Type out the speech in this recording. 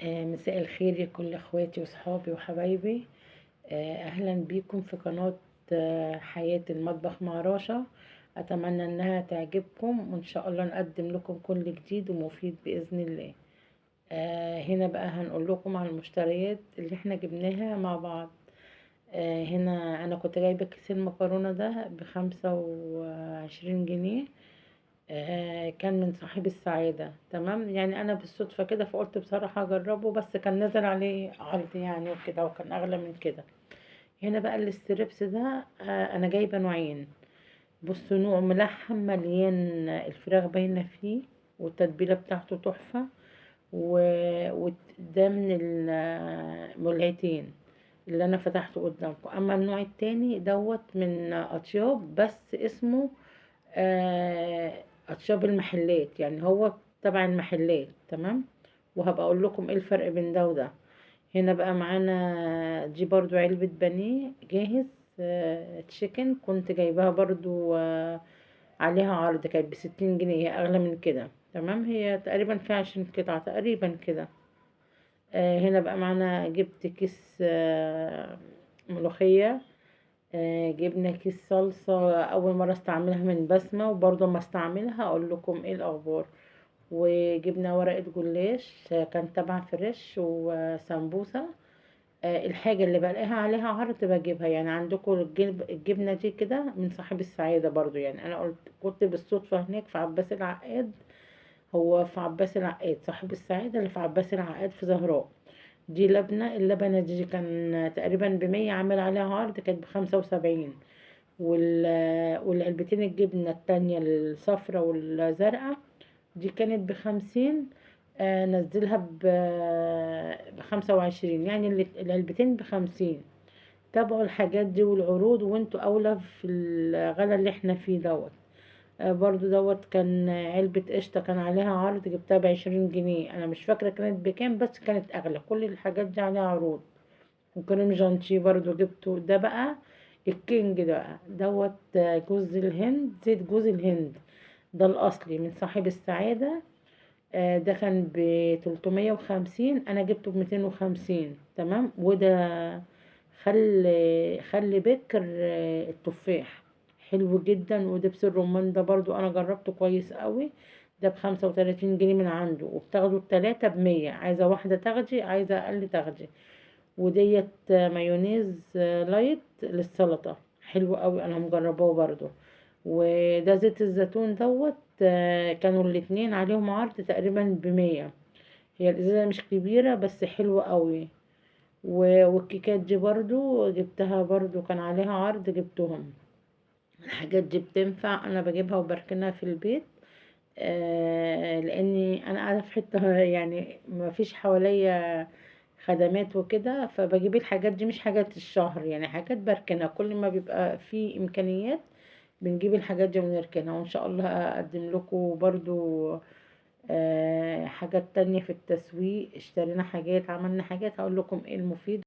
مساء الخير يا كل اخواتي وصحابي وحبايبي. اهلا بيكم في قناة حياة المطبخ مع رشا. اتمنى انها تعجبكم وان شاء الله نقدم لكم كل جديد ومفيد باذن الله. هنا بقى هنقول لكم على المشتريات اللي احنا جبناها مع بعض. هنا انا كنت جايبه كيس المكرونه ده ب25 جنيه، كان من صاحب السعادة. تمام، يعني انا بالصدفة كده فقلت بصراحة اجربه، بس كان نزل عليه عرض يعني وكده، وكان اغلى من كده. هنا بقى ال strips ده، انا جايبة نوعين. بصوا، نوع ملحم مليان الفراخ باينة فيه والتتبيلة بتاعته تحفة، وده من المولعتين اللي انا فتحته قدامكم. اما النوع التاني دوت من اطياب، بس اسمه اطياب المحلات، يعني هو تبع المحلات. تمام، وهبقى اقول لكم ايه الفرق بين ده وده. هنا بقى معانا دي برضو علبة بانيه جاهز، chicken، كنت جايباها برضو عليها عرض، كانت ب60 جنيه، هي اغلى من كده. تمام، هي تقريبا فيها 20 قطعة تقريبا كده. هنا بقى معانا جبت كيس ملوخية، جبنا كيس صلصة أول مرة استعملها من بسمة، وبرضه ما استعملها أقول لكم إيه الأخبار. وجبنا ورقة جلاش، كان تبع فريش، وسمبوسة. الحاجة اللي بلاقيها عليها عرض بجيبها. يعني عندكم الجبنة دي كده من صاحب السعادة برضو، يعني أنا قلت كنت بالصدفة هناك في عباس العقاد، هو في عباس العقاد صاحب السعادة اللي في عباس العقاد في زهراء. دي لبنة، اللبنة دي كان تقريبا ب100، عامل عليها عرض كانت ب75. والعلبتين الجبنة التانية الصفرة والزرقاء دي كانت ب50، نزلها ب25، يعني العلبتين ب50. تابعوا الحاجات دي والعروض وانتوا اولى في الغلا اللي احنا فيه دوت. برضو دوت كان علبة قشطة كان عليها عرض، جبتها ب20 جنيه، انا مش فاكرة كانت بكام بس كانت اغلى. كل الحاجات دي عليها عروض. وكريم جانتيه برضو جبته، ده بقى الكينج ده بقى دوت، جوز الهند، زيت جوز الهند ده الاصلي من صاحب السعادة. ده كان ب350، انا جبته ب250. تمام، وده خل بكر، التفاح حلو جدا. ودبس الرمان ده برضو انا جربته كويس قوي، ده ب35 جنيه من عنده، وبتاخدوا التلاتة ب100. عايزة واحدة تاخدي، عايزة اقل تاخدي. وديت مايونيز، light للسلطة، حلو قوي، انا مجرباه برضو. وده زيت الزيتون دوت، كانوا الاتنين عليهم عرض تقريبا ب100. هي الازازة مش كبيرة بس حلوة قوي. والكيكات دي برضو جبتها، برضو كان عليها عرض جبتهم. الحاجات دي بتنفع، انا بجيبها وبركنها في البيت، لاني انا قاعده في حته يعني ما فيش حواليا خدمات وكده، فبجيب الحاجات دي، مش حاجات الشهر يعني، حاجات بركنها كل ما بيبقى في امكانيات بنجيب الحاجات دي ونركنها. وان شاء الله اقدم لكم برضو حاجات تانية في التسويق، اشترينا حاجات، عملنا حاجات، هقول لكم ايه المفيد.